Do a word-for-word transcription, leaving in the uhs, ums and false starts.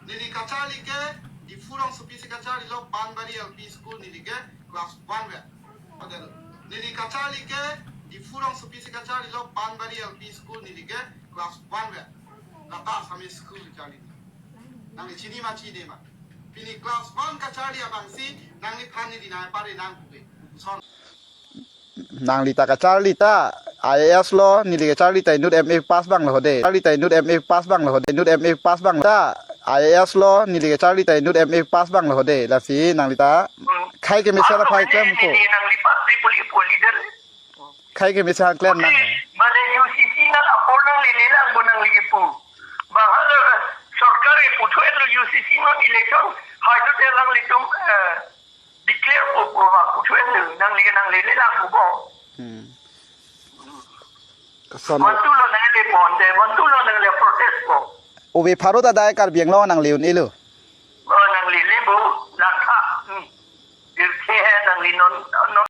Neli kacharli ke Diphu rongsopi si kacharlilo, Panbari L P School, neli ke class one vet. Neli kacharli ke Diphu rongsopi si kacharlilo, Panbari L P School, neli ke class one vet. Lata Assamese school charli. Nangli chini ma chini ma. Pini class one kacharli abangsi nangliphan neli nangpare nangpuke. Son. Nangli ta kacharli ta I A S lo, neli kacharli ta inut M A pass abang lo hode. Charli ta inut M A pass abang lo hode. Inut M A pass abang lo. Ta I A S lo, neli kacharli ta inut M A pass abang lo hode. Lasi nangli ta khai kemesen aphai klem ko. Neli nangli pass ri puli puli der. Khai kemesen klem nang. Mane U C C nang apor nanglele lang bo nangli kipu. Bang hal sorkar e puthu etlo U C C non election. Hai lo te nanglitum, eh, declare po po bang puthu etlo. Nangli nanglele lang bo. Hmm. Son. Mantu lo nangle pon de, mantu lo nangle protest po. Ove pharo ta dai Karbi Anglong nangli un-elo. Oh, nanglele bo, langkha. Hmm. Irke he nangli non, non.